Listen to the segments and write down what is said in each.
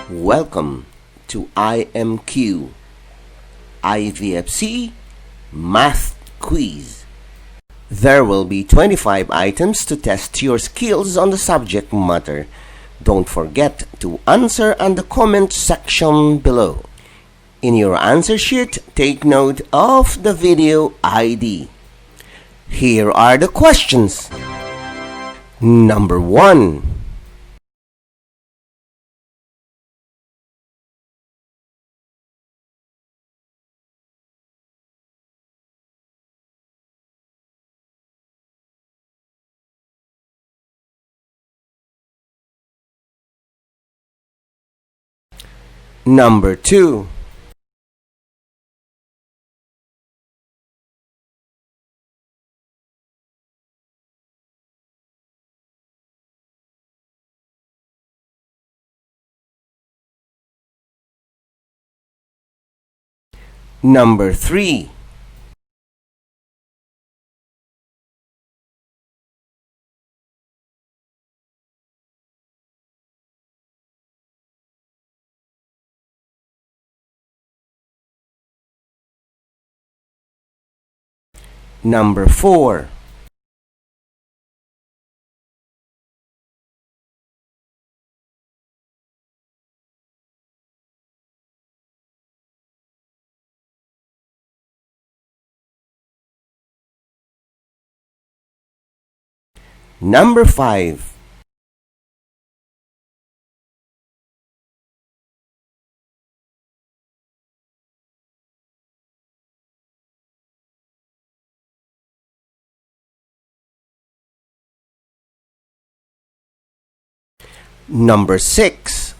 Welcome to IMQ IVFC Math Quiz. There will be 25 items to test your skills on the subject matter. Don't forget to answer on the comment section below. In your answer sheet, take note of the video ID. Here are the questions. Number 1. Number 2. Number 3. Number 4. Number 5. Number 6.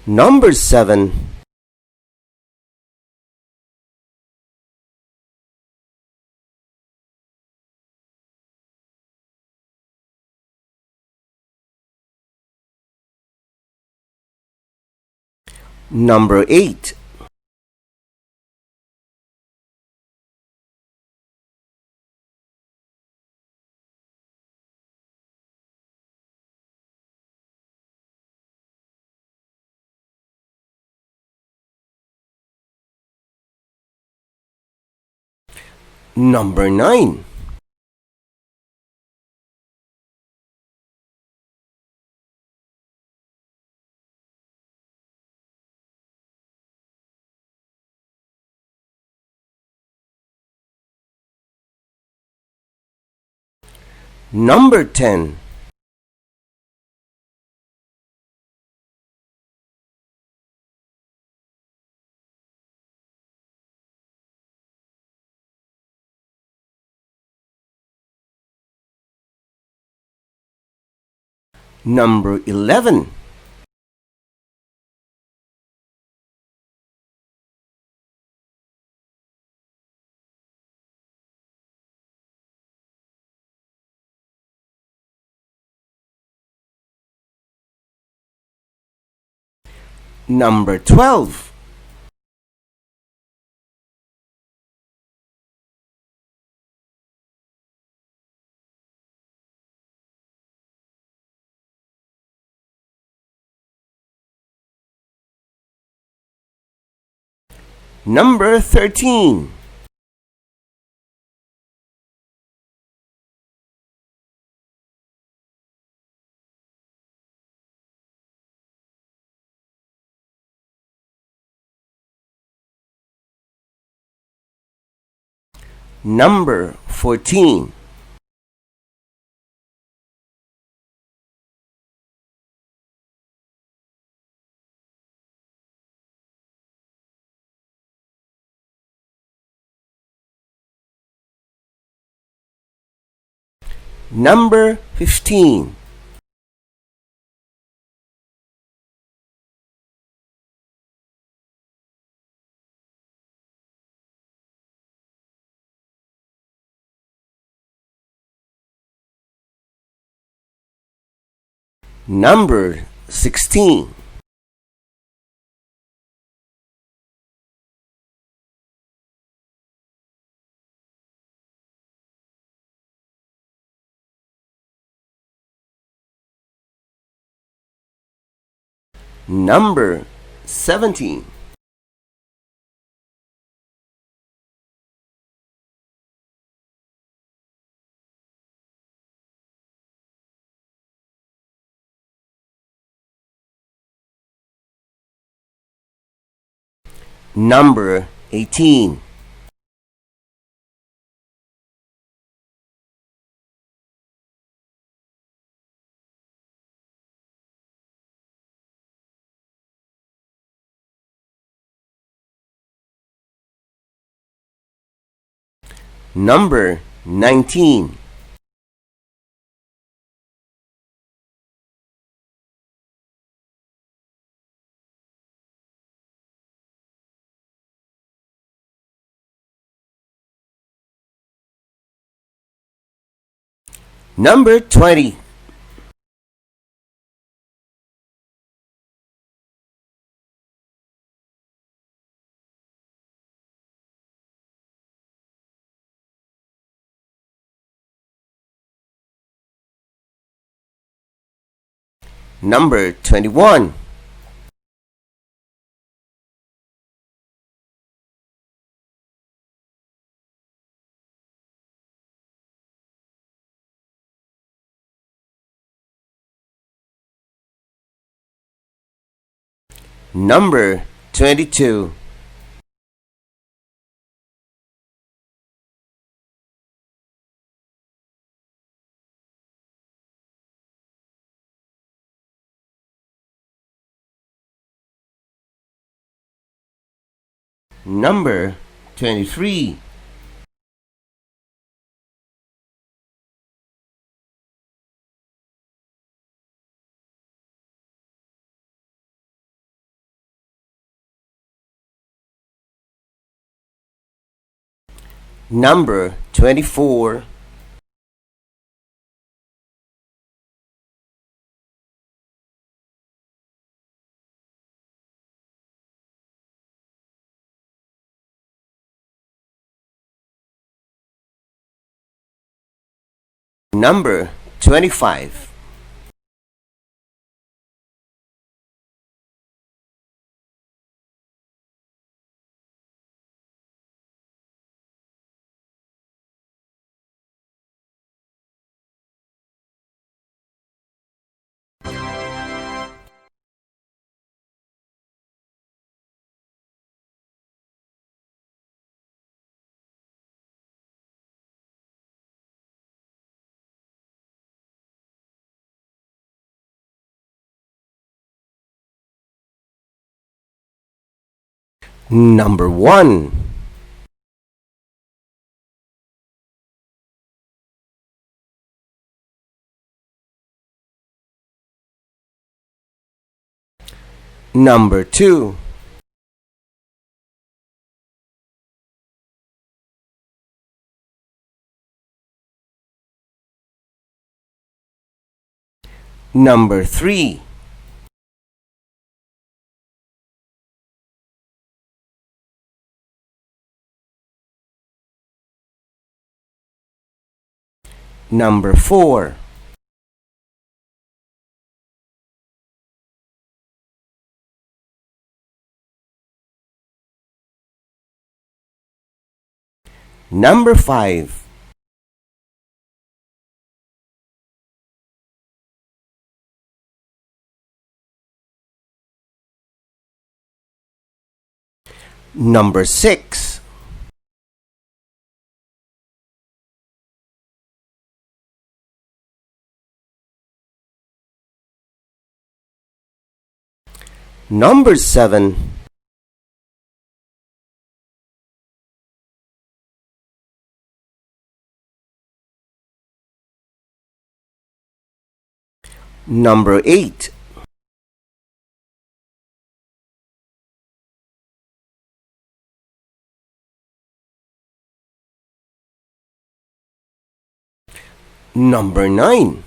Number 7. Number 8. Number 9. Number 10. Number 11. Number 12. Number 13. Number 14. Number 15. Number 16. Number 17. Number 18. Number 19. Number 20. Number 21. Number 22. Number 23. Number 24. Number 25. Number 1. Number 2. Number 3. Number 4. Number 5. Number 6. Number 7. Number 8. Number 9.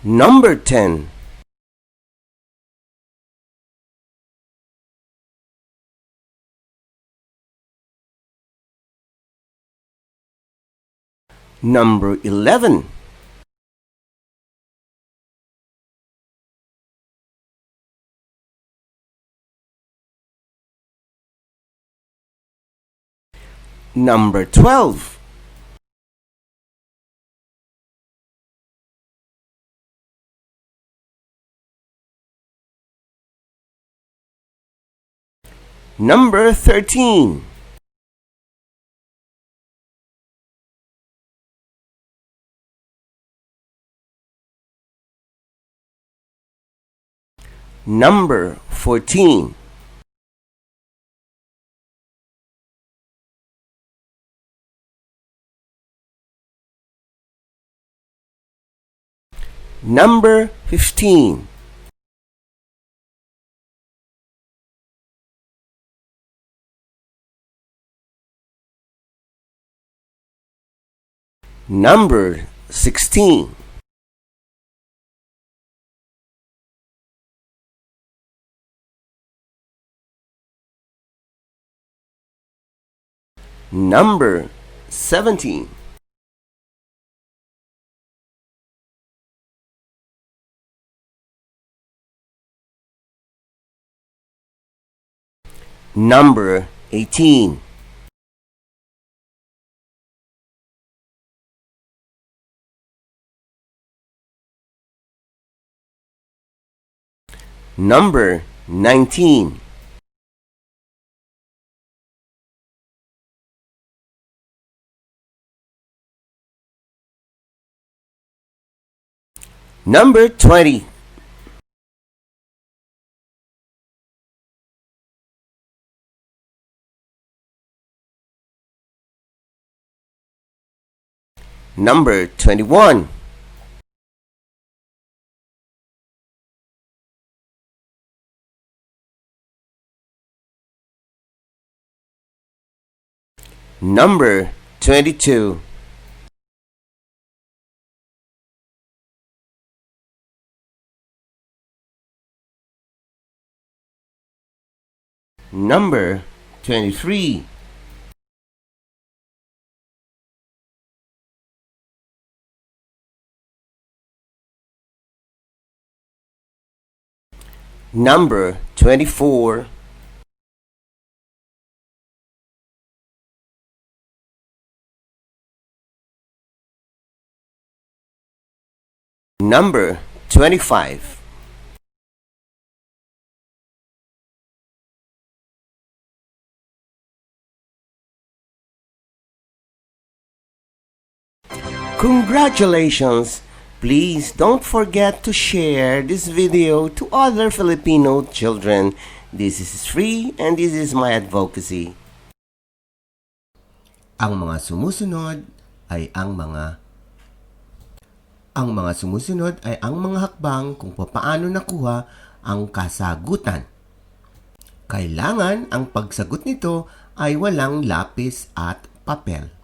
Number 10. Number 11. Number 12. Number 13. Number 14. Number 15. Number 16. Number 17. Number 18. Number 19. Number 20. Number 21. Number 22. Number 23. Number 24. Number 25. Congratulations! Please don't forget to share this video to other Filipino children. This is free and this is my advocacy. Ang mga sumusunod ay ang mga hakbang kung paano nakuha ang kasagutan. Kailangan ang pagsagot nito ay walang lapis at papel.